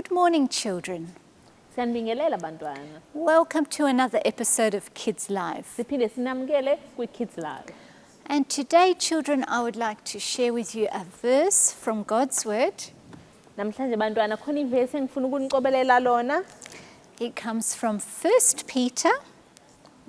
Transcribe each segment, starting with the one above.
Good morning, children. Siyanibingelela bantwana. Welcome to another episode of Kids Live. Siphinde sinamukele kwi-Kids Live. And today, children, I would like to share with you a verse from God's Word. Namhlanje bantwana khona ivesi engifuna ukunicobelela lona. It comes from 1 Peter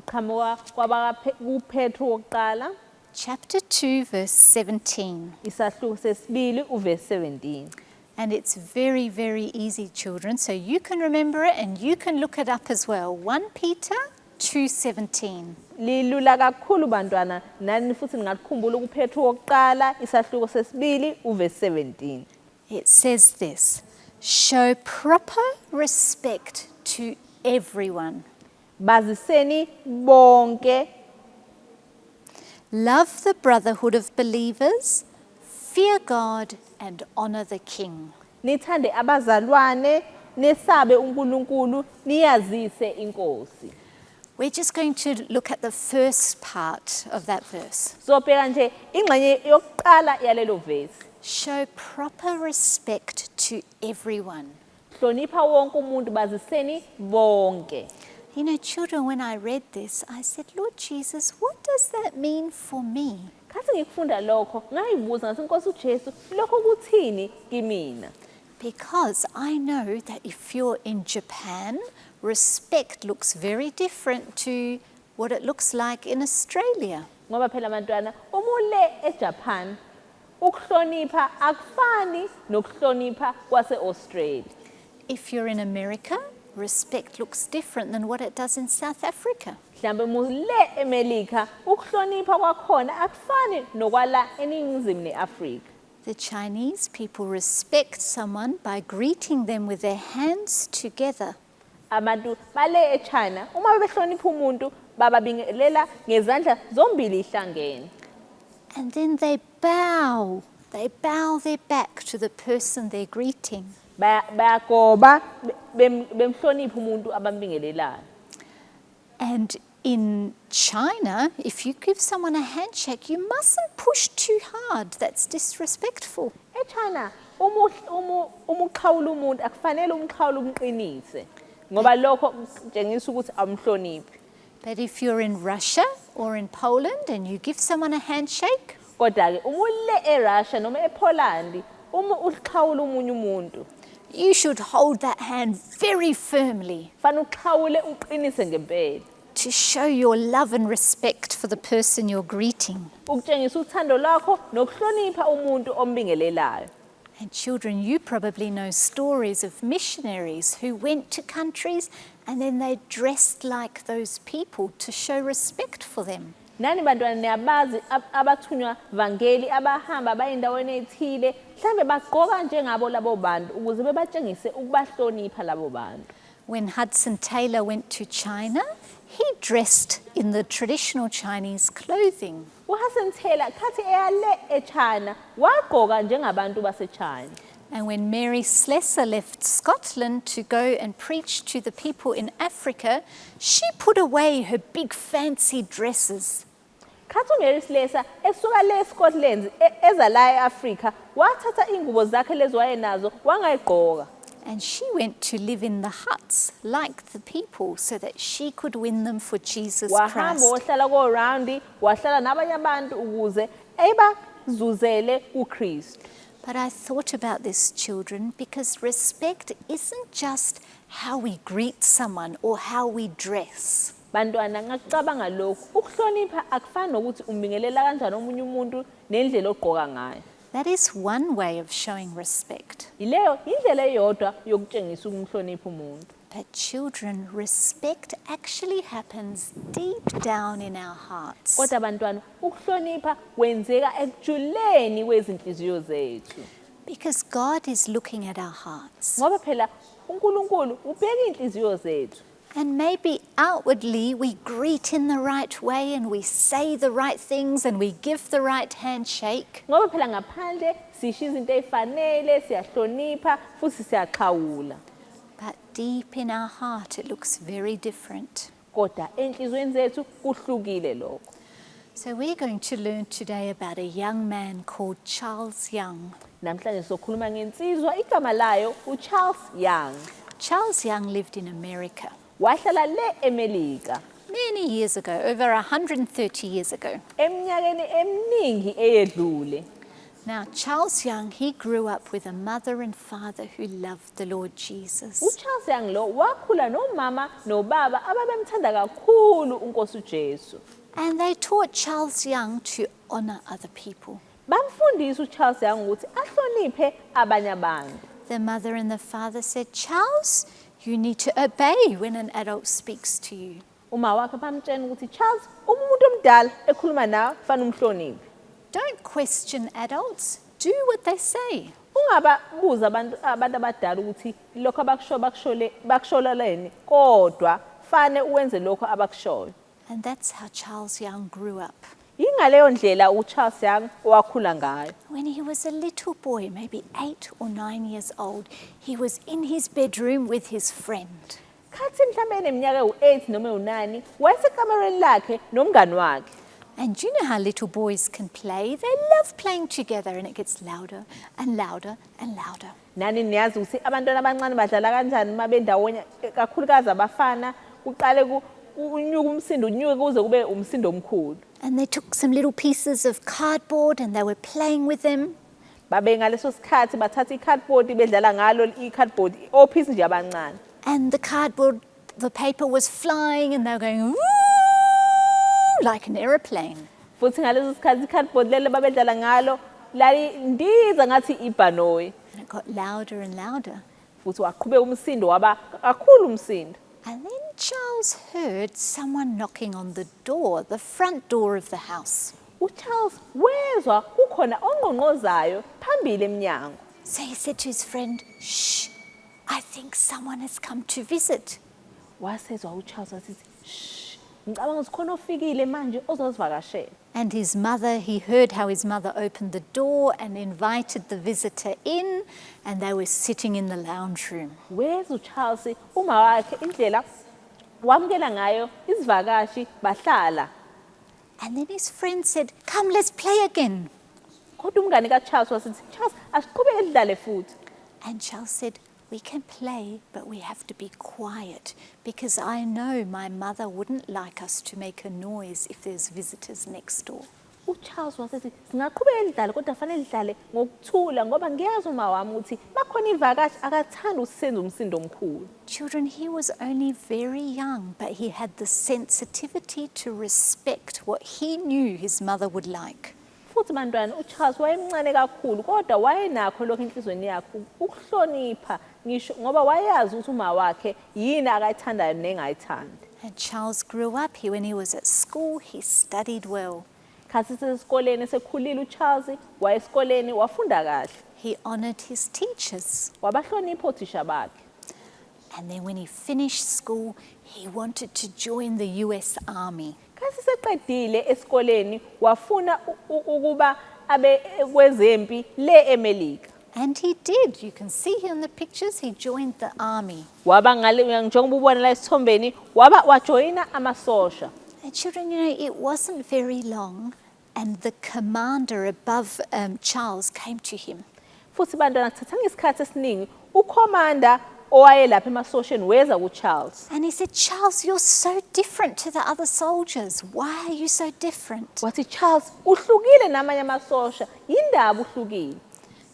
Iqhamuka kuPetru wokuqala chapter 2, verse 17. Isahluko sesibili uvesi 17. And it's very, very easy, children, so you can remember it and you can look it up as well. 1 Peter 2:17. Lilula kakhulu bantwana nani futhi ningakukhumbula kuPetru wokuqala isahluko sesibili uvesi 17. It says this: "Show proper respect to everyone. Baziseni bonke. Love the brotherhood of believers, fear God, and honor the king." Nithande abazalwane, nesabe uNkulunkulu, niyazise inkosi. We're just going to look at the first part of that verse. Sizobheka nje ingxenye yokuqala yalelo vesi. Show proper respect to everyone. Hlonipha wonke umuntu, baziseni bonke. Children, when I read this, I said, "Lord Jesus, what does that mean for me?" Khathi ngikufunda lokho ngayibuza ngathi Nkosi uJesu lokho kuthini kimina? Because I know that if you're in Japan, respect looks very different to what it looks like in Australia. Ngoba phela bantwana uma ule eJapan ukuhlonipha akufani nokuhlonipha kwase-Australia. If you're in America, respect looks different than what it does in South Africa. Mhlawumbe uma ule eMelika ukuhlonipha kwakhona akufani nokwala eNingizimu neAfrika. The Chinese people respect someone by greeting them with their hands together. Abantu bale eChina uma behlonipha umuntu bababingelela ngezandla zombili ihlangene. And then they bow. They bow their back to the person they're greeting. Bayagoba bemhlonipha umuntu abambingelelayo. And in China, if you give someone a handshake, you mustn't push too hard. That's disrespectful. eChina uma uxhawula umuntu akufanele umxhawule umqinise ngoba lokho kutshengisa ukuthi awumhloniphi. But if you're in Russia or in Poland and you give someone a handshake, Kodwa-ke uma ule eRussia noma ePoland uma uxhawula omunye umuntu, you should hold that hand very firmly fanele uxhawule uqinise ngempela to show your love and respect for the person you're greeting. Ukutshengisa uthando lwakho nokuhlonipha umuntu ombingelelayo. And children, you probably know stories of missionaries who went to countries and then they dressed like those people to show respect for them. Nani bantwana niyabazi abathunywa vangeli abahamba baye endaweni ethile mhlambe bagqoka njengabo labo bantu ukuze bebatshengise ukubahlonipha labo bantu. When Hudson Taylor went to China, he dressed in the traditional Chinese clothing. UHudson Taylor khathi eya le eChina wagqoka njengabantu baseChina. And when Mary Slessor left Scotland to go and preach to the people in Africa, she put away her big fancy dresses. Khathi uMary Slessor esuka le eScotland eza la eAfrika wathatha ingubo zakhe lezi wayenazo wangayigqoka. And she went to live in the huts like the people so that she could win them for Jesus Wahamba Christ. Wahlala ko-round wahlala nabanye abantu ukuze ebazuzele kuKristu. But I thought about this, children, because respect isn't just how we greet someone or how we dress. Bantwana ngakucabanga lokhu ukuhlonipha akufani nokuthi umbingelela kanjani omunye umuntu nendlela ogqoka ngayo. That is one way of showing respect. Yileyo indlela eyodwa yokutshengisa ukumhlonipha umuntu. But children, respect actually happens deep down in our hearts. Kodwa bantwana ukuhlonipha kwenzeka ekujuleni kwezinhliziyo zethu. Because God is looking at our hearts. Ngoba phela uNkulunkulu ubheka inhliziyo zethu. And maybe outwardly we greet in the right way and we say the right things and we give the right handshake. Ngoba phela ngaphandle sisho izinto ey'fanele siyahlonipha futhi siyaxhawula. But deep in our heart, it looks very different. Kodwa enhliziyweni zethu kuhlukile lokho. So we're going to learn today about a young man called Charles Young. Namhlanje sizokhuluma ngensizwa igama layo uCharles Young. Charles Young lived in America Wahlala le eMelika many years ago, over 130 years ago. Eminyakeni eminingi eyedlule. Now, Charles Young, he grew up with a mother and father who loved the Lord Jesus. UCharles Young lo wakhula nomama nobaba ababemthanda kakhulu uNkosi uJesu. And they taught Charles Young to honor other people. Bamfundisa uCharles Young ukuthi ahloniphe abanye abantu. The mother and the father said, "Charles, you need to obey when an adult speaks to you." Uma wakhe bamtshela ukuthi Charles, uma umuntu omdala ekhuluma nawe fanele umhloniphe. Don't question adults, do what they say. Ungababuza abantu abadala ukuthi lokho abakushoyo bakushole bakusholeleni kodwa fane uwenze lokho abakushoyo. And that's how Charles Young grew up. Yingaleyo ndlela uCharles Young owakhula ngayo. When he was a little boy, maybe 8 or 9 years old, he was in his bedroom with his friend. Khathi mhlawumbe eneminyaka ewu-8 noma ewu-9 wayesekamereni lakhe nomngani wakhe. And you know how little boys can play? They love playing together, and it gets louder and louder and louder. Nani niyazi ukuthi abantwana abancane badlala kanjani uma bendawonye kakhulukazi abafana kuqale unyuke umsindo unyuke kuze kube umsindo omkhulu. And they took some little pieces of cardboard and they were playing with them. Babe ngaleso sikhathi bathatha i-cardboard bedlala ngalo i-cardboard ophisi nje abancane. And the cardboard, the paper was flying, and they were going, "Woo," like an aeroplane. Futhi ngaleso sikhathi i-cardboard lelo babedlala ngalo lalindiza ngathi ibhanoyi. And it got louder and louder. Futhi waqhubeka umsindo waba kakhulu umsindo. And then Charles heard someone knocking on the door, the front door of the house. UCharles wezwa kukhona ongqongqozayo phambili emnyango. So he said to his friend, "Shh, I think someone has come to visit." Wasezwa uCharles wasithi shh ngicabanga ukuthi khona ofikile manje ozosivakashela. And his mother, he heard how his mother opened the door and invited the visitor in, and they were sitting in the lounge room. Wezwa uCharles uma wakhe indlela wamukela ngayo izivakashi bahlala. And then his friend said, "Come, let's play again." Kodwa umngane kaCharles wasithi Charles asiqhubeke sidlale futhi. And Charles said, "We can play, but we have to be quiet because I know my mother wouldn't like us to make a noise if there's visitors next door." UCharles wasethi singaqhubeka sidlale kodwa fanele sidlale ngokuthula ngoba ngiyazi uma wami ukuthi bakhona ivakashi akathandi ukuthi senze umsindo omkhulu. Children, he was only very young, but he had the sensitivity to respect what he knew his mother would like. Futhi bantwana uCharles wayemncane kakhulu kodwa wayenakho lokho enhliziyweni yakhe ukuhlonipha ngisho ngoba wayazi ukuthi uma wakhe yini akayithandayo nengayithandi. And Charles grew up. When he was at school, he studied well. Khathi sesikoleni sekhulile uCharles wayesikoleni wafunda kahle. He honored his teachers. Wabahlonipha othisha bakhe. And then when he finished school, he wanted to join the US Army. Khathi seqedile esikoleni wafuna ukuba abe kwezempi le eMelika. And he did. You can see here in the pictures, he joined the army. Waba ngale njengoba ubona la esithombeni waba wajoyina amasosha. And children, it wasn't very long, and the commander above Charles came to him. Futhi bantwana kuthathanga isikhathi esiningi ukhomanda owayelapha emasosheni weza kuCharles. And he said, "Charles, you're so different to the other soldiers. Why are you so different?" Wathi Charles uhlukile namanye amasosha yindaba uhlukile.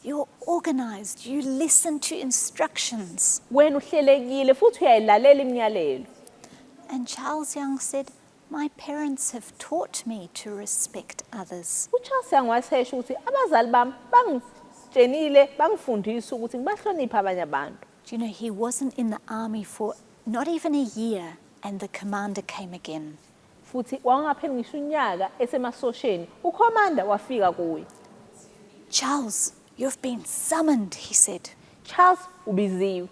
"You're organized. You listen to instructions." Wena uhlelekile futhi uyayilalela imiyalelo. And Charles Young said, "My parents have taught me to respect others." UCharles Young wasesho ukuthi abazali bami bangitshenile bangifundisa ukuthi ngibahloniphe abanye abantu. Do you know, he wasn't in the army for not even a year, and the commander came again. Futhi wangapheli ngisho unyaka esemasosheni ukhomanda wafika kuye. "Charles, you've been summoned," he said. Charles ubiziwe.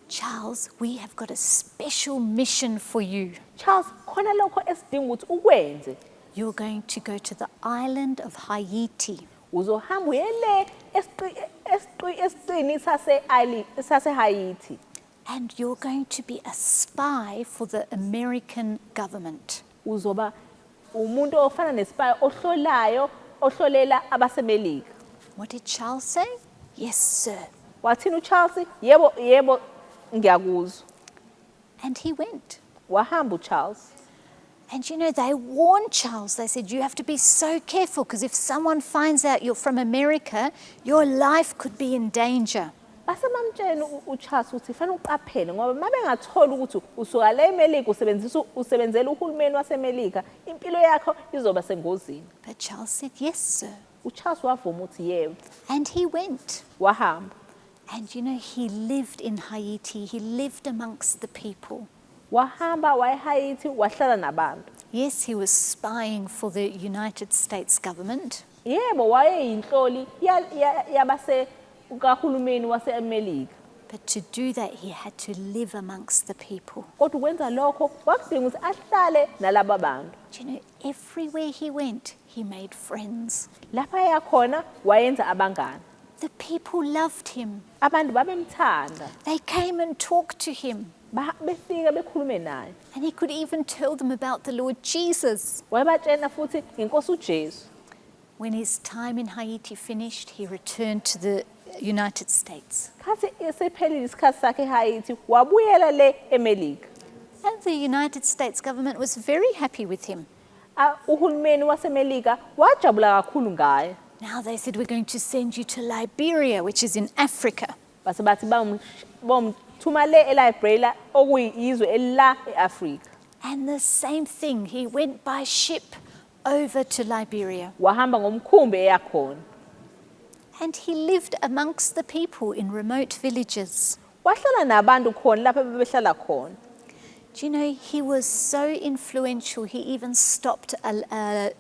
"Charles, we have got a special mission for you. Charles khona lokho esidinga ukuthi ukwenze. You're going to go to the island of Haiti." Uzohamba uye le esiqini sase-Haiti. "And you're going to be a spy for the American government." Uzoba Umuntu ofana nespy ohlolayo ohlolela abasemelika. What did Charles say? Yes, sir. Wathini uCharles? Yebo, yebo, ngiyakuzwa. And he went. Wahamba uCharles. And they warned Charles. They said, "You have to be so careful because if someone finds out you're from America, your life could be in danger." Base bamtshela uCharles ukuthi fanele uqaphele ngoba uma bengathola ukuthi usuka le eMelika usebenzisa usebenzela uhulumeni waseMelika impilo yakho izoba sengozini. But Charles said, "Yes, sir." UCharles wavuma ukuthi yebo. And he went. Wahamba. And he lived in Haiti. He lived amongst the people. Wahamba waya eHaiti wahlala nabantu. Yes, he was spying for the United States government. Yebo, wayeyinhloli yabase kahulumeni waseMelika. But to do that, he had to live amongst the people. Kodwa ukwenza lokho kwakudinga ukuthi ahlale nalaba bantu. Do you know, everywhere he went, he made friends. Lapha eya khona wayenza abangani. The people loved him. Abantu babemthanda. They came and talked to him. Befika bekhulume naye. And he could even tell them about the Lord Jesus. Wayebatshela futhi ngenkosi uJesu. When his time in Haiti finished, he returned to the United States. Khathi esephelile isikhathi sakhe eHaiti wabuyela le eMelika. And the United States government was very happy with him. Uhulumeni waseMelika wajabula kakhulu ngaye. Now they said, "We're going to send you to Liberia, which is in Africa." Base bathi bamthuma le eLiberia okuyizwe elila eAfrika. And the same thing, he went by ship over to Liberia. Wahamba ngomkhumbi eyakhona. And he lived amongst the people in remote villages. Wahlala nabantu khona lapho bebehlala khona. Do you know, he was so influential, he even stopped a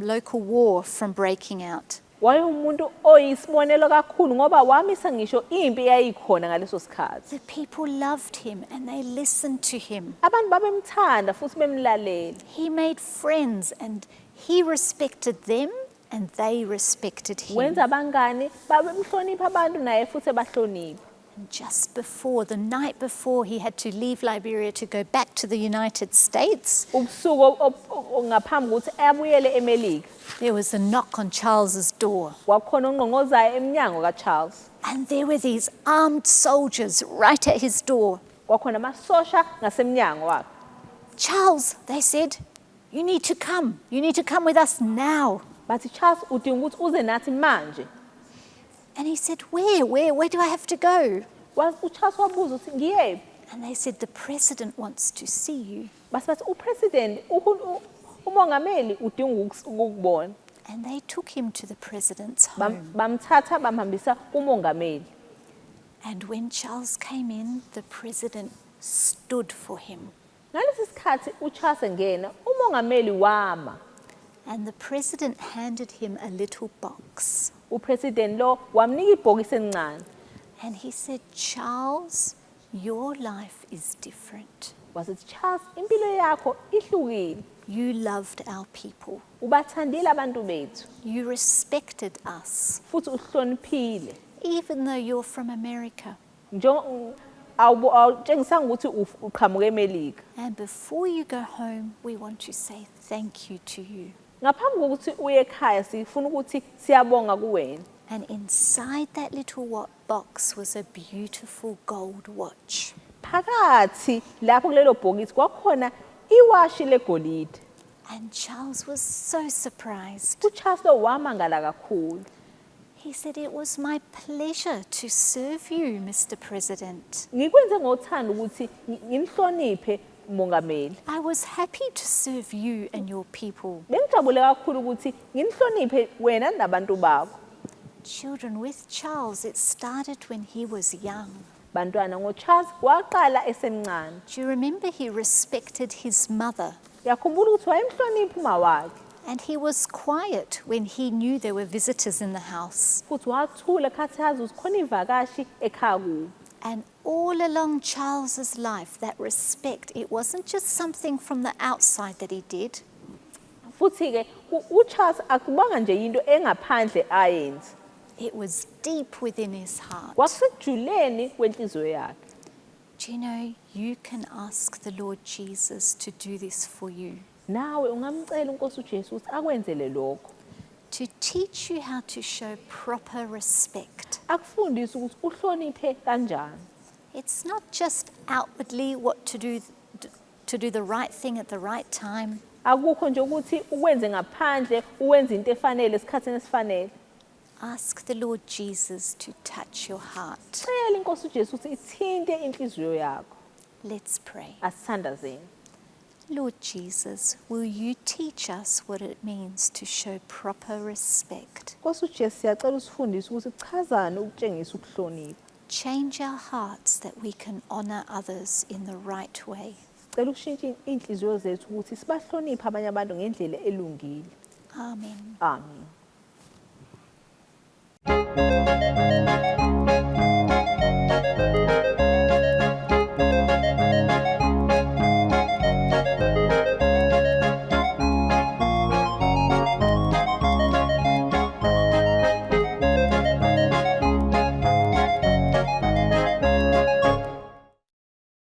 local war from breaking out. Wayewumuntu oyisibonelo kakhulu ngoba wamisa ngisho impi eyayikhona ngaleso sikhathi. The people loved him and they listened to him. Abantu babemthanda futhi bemlalela. He made friends and he respected them and they respected him. Wenza abangani, babemhlonipha abantu naye futhi ebahlonipha. And just before, the night before he had to leave Liberia to go back to the United States, Ubusuku ngaphambi kokuthi abuyele eMelika, there was a knock on Charles's door. Kwakukhona ongqongqozayo emnyango kaCharles. And there were these armed soldiers right at his door. Kwakhona amasosha ngasemnyango wakhe. "Charles," they said, "you need to come. You need to come with us now." Bathi, "Charles, udinga ukuthi uze nathi manje." And he said, "Where? Where? Where do I have to go?" UCharles wabuza ukuthi ngiyephi? And they said, "The president wants to see you." Base bathi upresident umongameli udinga ukukubona. And they took him to the president's home. Bamthatha bamhambisa kumongameli. And when Charles came in, the president stood for him. Ngalesi sikhathi uCharles engena umongameli wama. And the president handed him a little box. Upresident lo wamnika ibhokisi elincane. And he said, "Charles, your life is different. Wasithi, "Charles, impilo yakho ihlukile. You loved our people. Ubathandile abantu bethu. You respected us, Futhi uhloniphile. Even though you're from America. Awutshengisanga ukuthi uqhamuka eMelika. And before you go home, we want to say thank you to you." Ngaphambi kokuthi uye ekhaya sifuna ukuthi siyabonga kuwena." And inside that little box was a beautiful gold watch. Phakathi lapho kulelo bhokisi kwakukhona iwashi legolide. And Charles was so surprised. UCharles lo wamangala kakhulu. He said, "It was my pleasure to serve you, Mr. President. "Ngikwenze ngothando ukuthi nginihloniphe mongameli. I was happy to serve you and your people." Bengijabule kakhulu ukuthi nginihloniphe wena nabantu bakho." Children, with Charles, it started when he was young. Bantwana, ngoCharles waqala esemncane. Do you remember he respected his mother? Uyakhumbula ukuthi wayemhlonipha uma wakhe. And he was quiet when he knew there were visitors in the house. Futhi wathula khathi azi ukuthi khona ivakashi ekhaya kubo. And all along Charles's life, that respect, it wasn't just something from the outside that he did. Futhi-ke uCharles akubanga nje into engaphandle ayenze. It was deep within his heart. Kwakusekujuleni kwenhliziyo yakhe. Do you know, you can ask the Lord Jesus to do this for you. Nawe ungamcela uNkosi uJesu ukuthi akwenzele lokho. To teach you how to show proper respect. Akufundise ukuthi uhloniphe kanjani. It's not just outwardly what to do the right thing at the right time. Akukho nje ukuthi ukwenze ngaphandle, uwenze into efanele esikhathini esifanele. Ask the Lord Jesus to touch your heart. Cela inkosi uJesu ukuthi ithinte inhliziyo yakho. Let's pray. Asithandazeni. Lord Jesus, will you teach us what it means to show proper respect? Nkosi uJesu, siyacela usifundise ukuthi kuchazani ukutshengisa ukuhlonipha. Change our hearts that we can honor others in the right way. Sicela ukushintsha iy'nhliziyo zethu ukuthi sibahloniphe abanye abantu ngendlela elungile. Amen. Amen.